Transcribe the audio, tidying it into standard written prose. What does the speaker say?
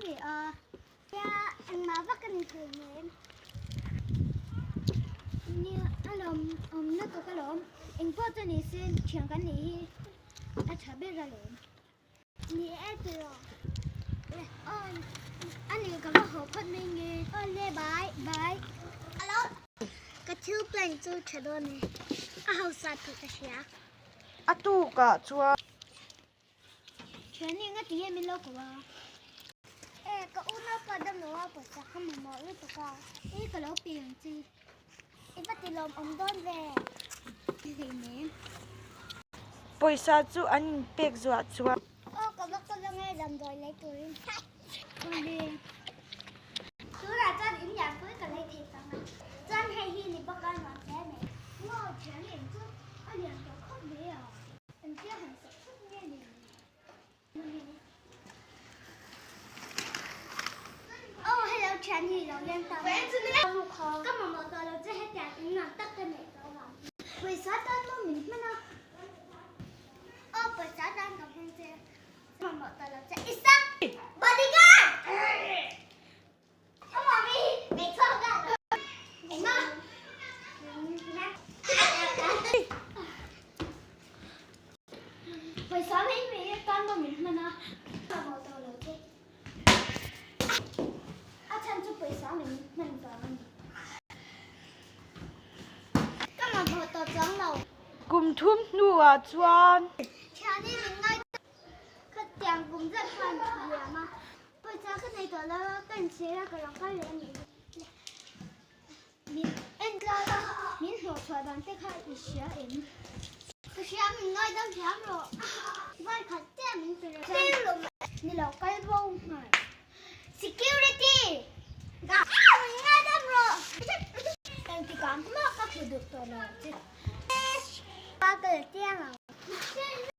ve a. Nia, engmah vak a ni thei em? Nia, a lawm awm lutuk alawm. Engpawh chu ni se thian kan nih hi a tha ber alawm. Ni e tiraw? Aw, a ni ka va haw phawt mai nge. Aw le, bye, bye. Hello, ka thil plan chu tha dawn e. A hausa tih ka hria. A tukah chuan. Thian hi nga ti nge min lo ko a? E, ka unaupa dam lo a pawisa ka mamawh lutuk a. E, ka lo pe ang che. I va ti lawm awm dawn ve. Hleinem. Pawisa chu an in pek zuah chuan. Aw ka va kal ange damdawi lei turin. Awle. Tunah chuan in lian pui ka lei thei tang a. Chuan hei hi ni bawk a nuam hle mai. Wow thian em chu a lian tawh khawp mai a. Engtia han sak thut nge ni? Aw hello thian hi lo leng ta mai. Ka mamawh tawh lo che hetiang in nuam tak ka neih tawh avang. Pawisa tan maw min hman a? Aw pawisa tan ka hmang che. Ka mamawh tawh lo che. Isak! Bodyguard! Kum thum hnuah chuan. Pawisa ka nei tawh lo a, ka inchhir a, ka rawn kal leh a nih hi. Min en tlat a, min hlawh chhuah dan te kha i hria em? Ka hria, min ngaidam thiam rawh. Vai khat chiah min pe reuh. Thil ni lo kal bo nghal. Security! Min ngaidam rawh. Engtikah mah ka hmu duh tawh lo che. Ka la chiang ang.